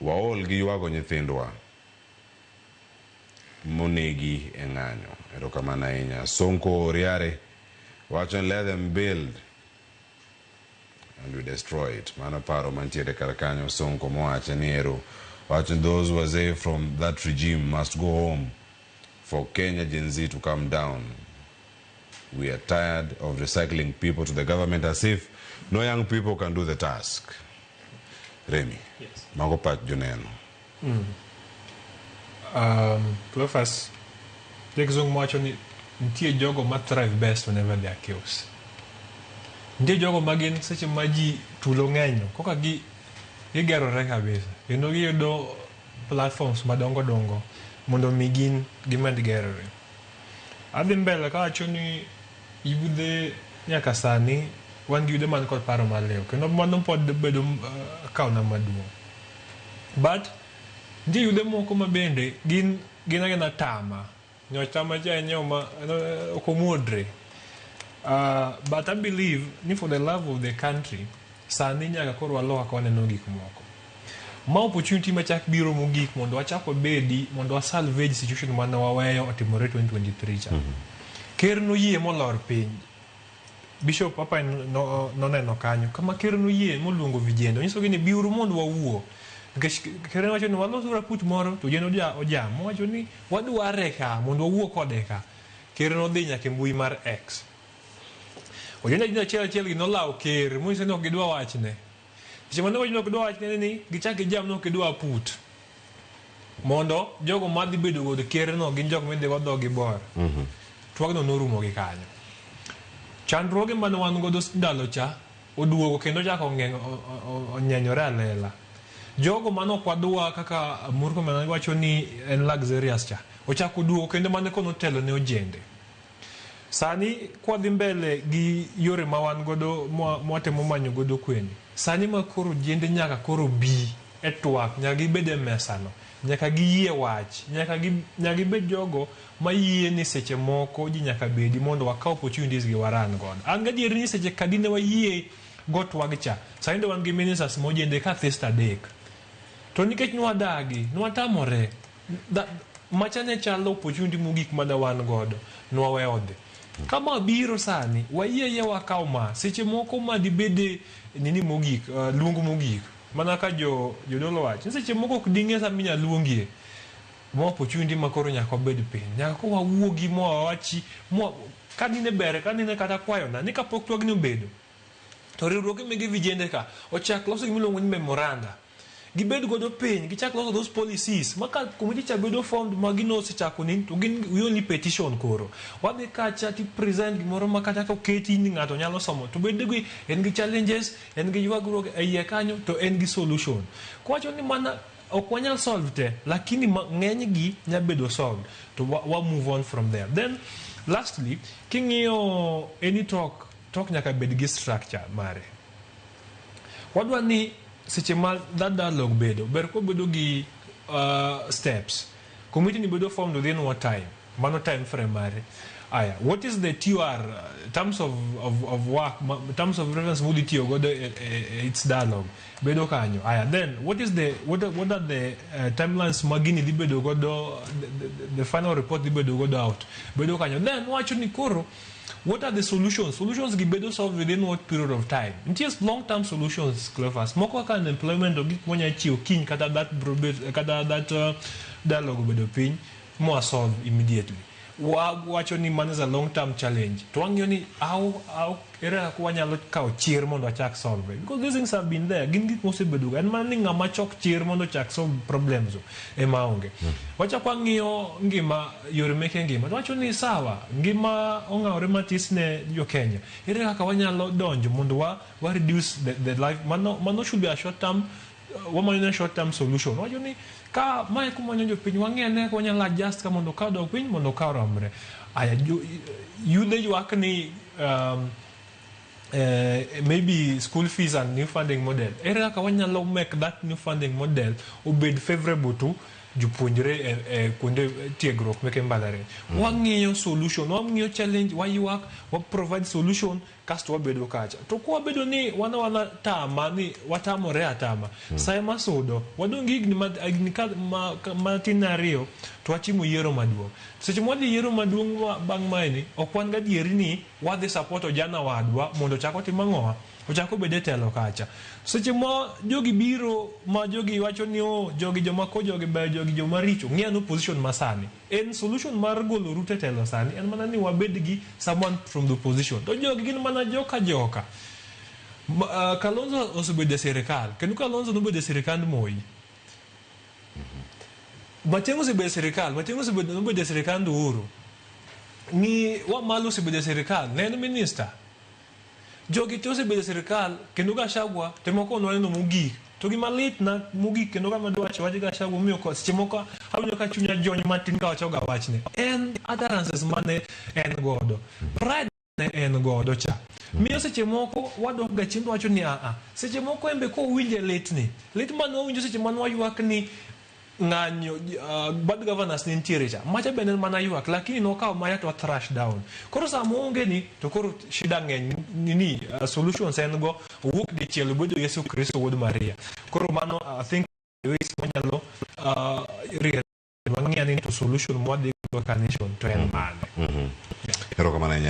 Waol gi ywago nyithindwa monegi e ng'anyo. Erokamano ahinya. Sonko Oriare wacho ni let them build and we destroy it. Mano paro mantiere kar kanyo. Sonko mowache ni ero wacho ni those wazee from that regime must go home for Kenya Gen Z to come down. We are tired of recycling people to the government as if no young people can do the task. Remy, Yes. mago pach joneno. Cleophas, Kizungu wacho ni nitie jogo ma thrive best whenever there are chaos. Nitie jogo ma gin seche ma ji tulo ng'eny koka gi gigerore kabisa kendo giyudo platforms madongo dongo mondo mi gin gimed gerore. Adhi mbele kawacho ni yudhe nyaka sani wan gi yudhe man kod paro maliw kendo mano pod bedo kawna maduong'. But nitie yudhe moko ma bende gin gin agina tama. Nyoch tama cha en yo ma ok omuodre. But I believe ni for the love of the country sani nyaka koro walok kaka waneno gik moko. Ma opportunity machak biro mogik mondo wachak wabedi mondo wa salvage situation mane waweyo otimore 2023 cha. Ker noyie molor piny. Bishop Papa no, noneno kanyo kama ker noyie moluongo vijende onyisogi ni biuru mondo wawuo nikech ker nowacho ni walos raput moro to ojende ojam owacho ni wadware ka mondo wawuo kode ka. Ker nodhi nyaka e mbui mar X. Ojende achiel achiel gi nolawo ker monyiso ni ok gidwa wachne. Seche mane owacho ni ok gidwa wachne ni gichak gijam ni ok gidwa aput. Mondo jogo madhi bedo kod ker no gin jok midhi go dhogi bor. Twagno norumo gi kanyo. Chandruoge mane wan godo ndalo cha oduogo kendo ochako onyenyore alela. Jogo mane ok wadwa kaka Murkomen wacho ni en luxurious cha ochako oduogo kendo mane kono otelo ne ojende. Sani kwadhi mbele gi yore ma wan godo mwatemo manyo godo kweni, sani ma koro ojende nyaka koro bi e twak, nyaka gibed e mesa no, nyaka giyie wach, nyaka gibed jogo mayie ni seche moko ji nyaka bedi mondo wakaw opportunities gi waran godo. An gadier ni seche kadine wayie go twag cha, sani to wan gi ministers mojende ka this adek. To nikech nwadagi, nwatamore, macha ne chalo opportunity mogik mane wan godo, nwaweyo dhi. Kama biro sani, wayie yie wakaw ma, seche moko ma dibede nini mogik, luong mogik. Mana ka jo jodolo wacho, ni seche moko ok ding'e sama inyalo luongie. Ma opportunity ma koro nyaka wabed piny. Nyaka koro wawuogi ma wawachi, ka dine ber, ka dine kata kwayona, ni kapok twagni obedo, to riwruoge mege vijende ka ochak loso gima iluongo ni memoranda. Gibed godo piny, gichak loso those policies. Ma ka committee cha bedo formed ma gino osechako nini, to gin we only petition koro. Wadhi kacha ti present gimoro ma kata koketi ni ng'ato nyalo somo. To bed gi en gi challenges, en gi ywagruok e iye kanyo, to en gi solution. Kwacho ni mana ok wanyal solve te, lakini ng'eny gi nya bedo solved. To wa move on from there. Then lastly, king'iyo any talk, talk nyaka bed gi structure mare. Wadwa ni seche ma that dialogue bedo, ber kobedo gi steps. Committee ni bedo formed within what time? Mano time frame mare. Aya, what is the TOR, terms of work, terms of reference mudhi tiyo godo e its dialogue bedo kanyo. Aya, then what is the what are the timelines ma gini dhi bedo godo, the final report dhi bedo godo out bedo kanyo. Then wacho ni koro what are the solutions? Solutions gi bedo solved within what period of time? Nitie long term solutions, Cleophas. Moko kaka unemployment to gik mwanya chiwo kiny kata that bro bet, kata that dialogue obedo piny mwa solve immediately. Wacho ni man is a long term challenge. To wang'iyo ni how ere kaka wanyalo kawo chir mondo wachak solve it. Because these things have been there. Gin gik mosebedo ga. En mana ni ng'ama chok chir mondo ochak solve problems ema onge. Wachak wang'iyo ngima, yore meke ngima. To wacho ni sawa, ngima ong'awore matis ne jo Kenya. Ere kaka wanyalo donjo mondo wa reduce the life. Mano should be a short term, wamanyo ne short term solution. Wacho ni ka mae kumanyo jopiny wang'i ane kaka wanyalo adjust ka mondo ka odok piny mondo ka oromre. Aya, yudhe ywak ni maybe school fees and new funding model. Ere kaka wanyalo make that new funding model obed favorable to jopuonjre e kuonde tiegruok meke mbalariany. Wang'iyo solution, wang'iyo challenge, waywak, wa provide solution. Kasto wabedo kacha. To kwabedo ni wan awana tama ni watamore atama, sa ema sudo, wadong' gi higni ma, higni ka, ma, matin ariyo to wachimo yiero maduong'. Seche mwadhi yiero maduong' ma, bang' maeni, ok wan gadieri ni wadhi support ojana wadwa mondo ochak otim ang'owa? Ochak obed e telo kacha. Seche ma jogi biro ma jogi wacho ni oh, jogi joma ko jogi beyo, jogi joma richo, ng'i ane opposition masani. En solution mar golo Ruto e telo sani en mana ni wabed gi someone from the opposition. To jogi gin mana joka joka. Kalonzo osebedo e sirikal, kendo Kalonzo nobedo e sirikand Moi. Matiang'i osebedo e sirikal, Matiang'i osebedo nobedo e sirikand Uhuru. Ng'i Wamalo osebedo e sirikal, ne en minister. Jogi te osebedo e sirikal kendo Gachagua temo konwa neno mogik. To gima lit na mogik kendo kama adwa wacho wach Gachagua momiyo ko seche moko awinjo ka chunya jony matin ka awacho ga wachni. En utterances mane en godo. Pride ne en godo cha. Miyo seche moko wadok ga chien to wacho ni a a. Seche moko en be kowinje litni. Lit mane wawinjo seche mane waywak ni ng'anyo bad governance ne nitiere cha macha bende en mana ywak lakini nokawo maya to thrash down koro sama oonge ni to koro shida ng'eny ni solutions en go owuok dichiel obedo Yesu Kristo wuod Maria koro mano I think ways manyalo riere wang'iya ni to solution mwadhi go kaka nation to en mane. Erokamano ahinya.